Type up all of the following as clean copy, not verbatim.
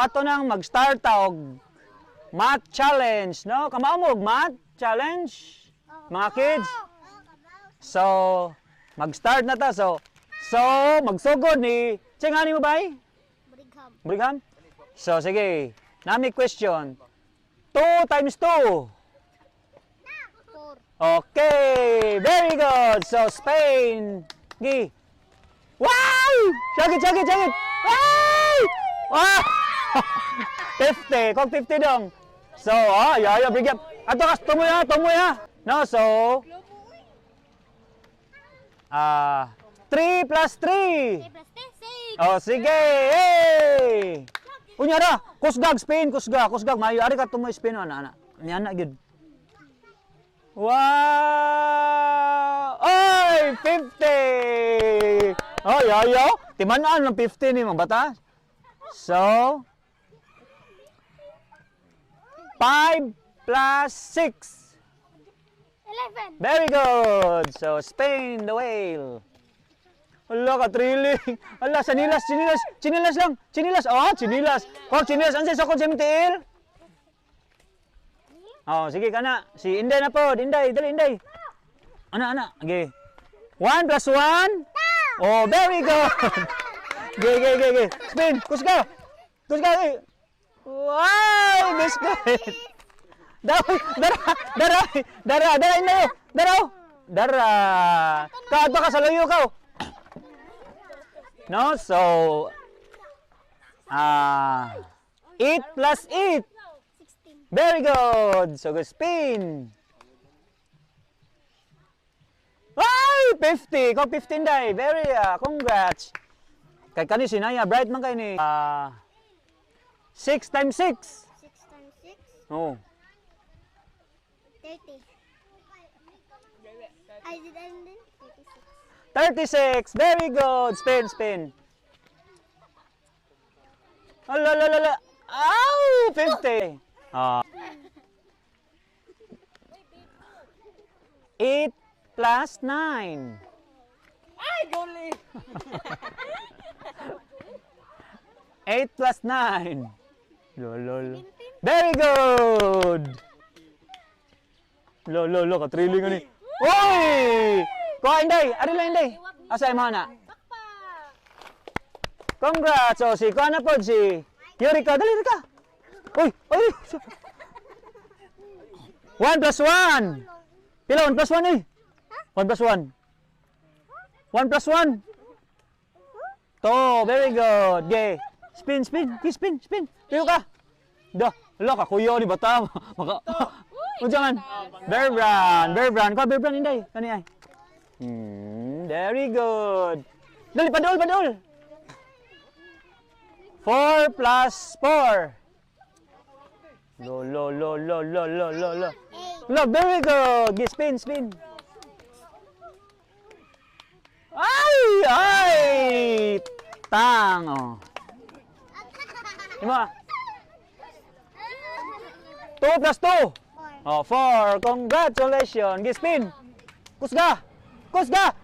ato nang mag-start ta og math challenge, no? Kamao mo og math challenge, mga kids? So, mag-start na ta. So magsugod ni Sing ani mo bay? Brigham. Brigham? So, sige. Nami question. 2 times 2. 4. Okay, very good. So, Spain. Gi. Wow! Chagit, chagit, chagit. Wow! Wow! 50. Kung 50 dong. So, ah, yeah, bigyan. Ato kas, tumoy ha, tumoy ha. No, so, ah, 3 plus 3. 3 plus 3, 6. Oh, sige. Hey! Unya ra, kusgag Spain, kusga, kusgag mayo ari ka tumoy Spain ana ana. Ni ana gyud. Wow! Oy, 50! Oy, ayo. Timan-an ng 50 ni mga bata. So, 5 plus 6. 11. Very good. So, Spain, the whale. Hala, ka-thrilling. Hala, sanilas, chinilas, chinilas lang. Chinilas, oh, chinilas. Kok, chinilas. Ano sa sokod sa tiil? Oh, sige ka na. Si Inday na po. Inday, dali, Inday. Ana, ana. Okay. 1 plus 1. Oh, very good. Ge, ge, ge, ge. Spin, kusga. Kusga. Eh. Wow, biscuit. Daw, dara, dara, dara, dara, Inday. Oh. Dara, oh. Dara. Kaadto ka sa layo ka. Oh. No, so, ah, 8 plus 8. 16. Very good. So, go spin. Ay, 50. Kung 15 day. Very, congrats. Kay kani si Naya, bright man kay ni. Ah, 6 times 6. 6 times 6, Oh. 30. I did and then 36. 36. Very good. Spin, spin. Ala, ala, ala. Ow! 50. Ah. 8 plus 9. Ay, guli! 8 plus 9. Lol, lol. Very good! Lo, lo, lo, katriling ni. Uy! Kuha, Inday! Ari lang, Inday! Asa imo na? Congrats! O, si kuha na po, si Yurika. Dali, Yurika! Uy! Uy! 1 plus 1! Pila, 1 plus 1 eh? 1 plus 1. 1 plus 1. To, very good. Okay. Spin, spin, okay, spin, spin. Tuyo ka. Da, wala ka kuya ni bata. Maka. Unsa man? Bear brand, bear brand. Ko bear brand inday. Kani ay. Very good. Dali padol, padol. 4 plus 4. Lo lo lo lo lo lo lo lo. 8. Lo, very good. Gi, spin, spin. Ay, ay! Tang, oh. Lima. 2 plus 2. 4. Oh, 4. Congratulations. Gi, spin. Kusga. Kusga.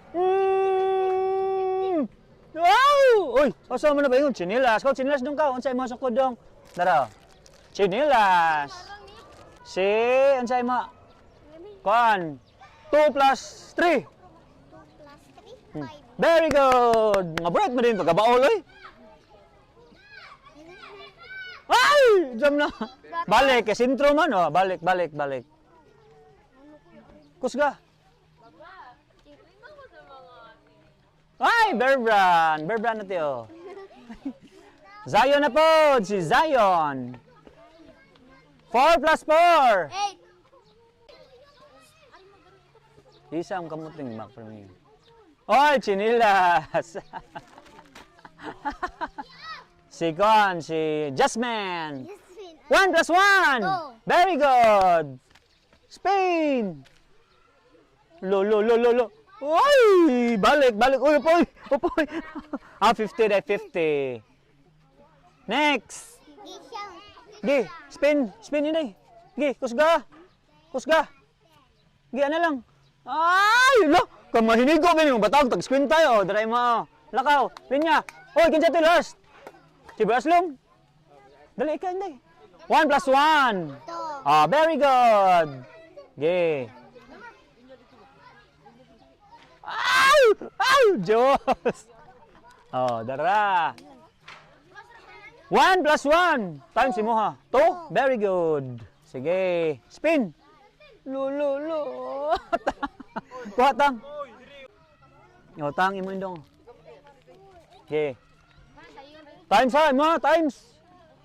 Wow! Uy, asa mo na ba yung chinilas? Kau chinilas dong ka. Unsay mo sa dong? Dara. Chinilas. Si, unsay mo? Kuan. 2 plus 3. 2 plus 3, 5. Very good. Mga bright mo din pagkabaol oy. Ay! Jam na. Balik, kay sentro man oh. Balik, balik, balik. Kusga. Ay, Bear Brand. Bear Brand na tiyo. Zion na po, si Zion. 4 plus 4. 8. Isa ang kamuting back from you. Oy, chinilas! Si Con, si Jasmine. Yes, 1 plus 1! Two. Very good! Spain! Lo, lo, lo, lo, lo. Uy! Balik, balik. Uy, upoy! Upoy! Ah, 50 dahil 50. Next! Gi, spin, spin ini. Gi, kusga. Kusga. Gi, ano lang. Ay, lo, kamahinigo ba yung batag tag spin tayo. Dry mo. Oh. Lakaw, linya. Oy, kinsa to last? Si Baslong. Dali, ikaw, hindi. 1 plus 1. 2. Ah, very good. Okay. Ay! Ay! Diyos! Oh, dara. 1 plus 1 times si Moha. 2. Very good. Sige. Spin. Lo, lo, lo. Kuha tang. O, tang imo indong. Okay. Times ha, mo times.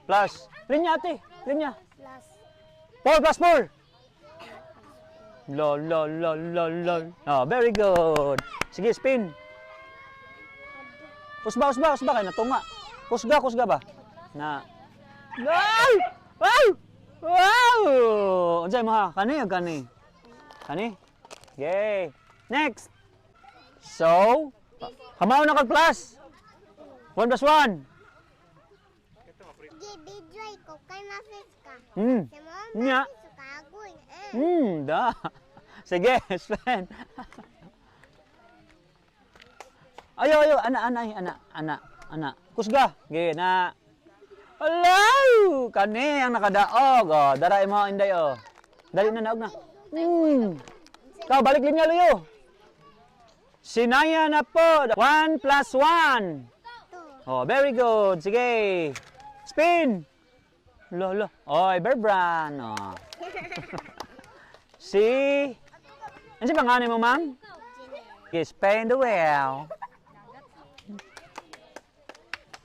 Plus. Linya ate, linya. Plus. 4 plus 4. Lo, lo, lo, lo, lo. Oh, very good. Sige, spin. Kusba, usba, usba kay natunga. Kusga, kusga ba? Na. Ay! Ay! Wow! Unsay mo ha? Kani o kani? Kani? Yay. Next. So, kamao na kag plus. 1 plus 1. Gi-video ko kay mafis ka. Sa mga Nya. mafis ka agoy. Eh. Da. Sige, spin. Ayo, ayo, ana, ana, ay, ana, ana, ana. Kusga. Ge, na. Alaw! Kani ang nakadaog. Oh, dara mo inday oh. Dali na naog na. Ikaw, balik linya luyo. Sinaya na po. 1 plus 1. 2. Oh, very good. Sige. Spin. Lolo. Oy, Bear Brand. Oh. Si... Ano si panganay mo, ma'am? Okay, spin the wheel.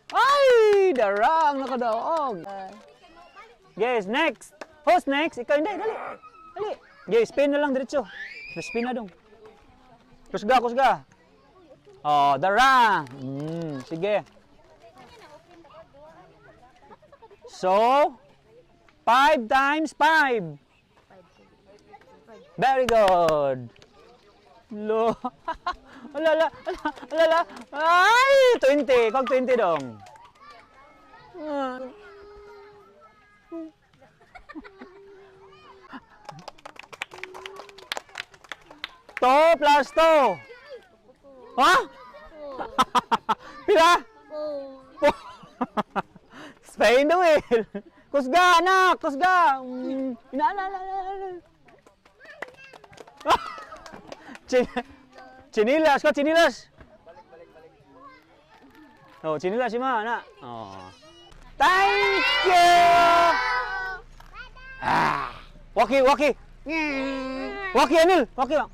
Ay! Darang nakadaog. Yes, next. Who's next? Ikaw hindi. Dali. Dali. Okay, spin na lang diretso. Spin na dong. Kusga, kusga. Oh, dara. Sige. So, 5 times 5. Very good. Lo. Alala, ala, alala. Ay, 20. Kag 20 dong. Ah. 2 plus 2. Ha? Pila? 4. Spin the wheel. Kusga, anak! Kusga! Ina, ana, ana, ana, ana. Chinilas ko, chinilas! Oh, chinilas si ma, anak. Oh. Thank you! Ah! Waki, waki! Waki, Anil! Waki, bang.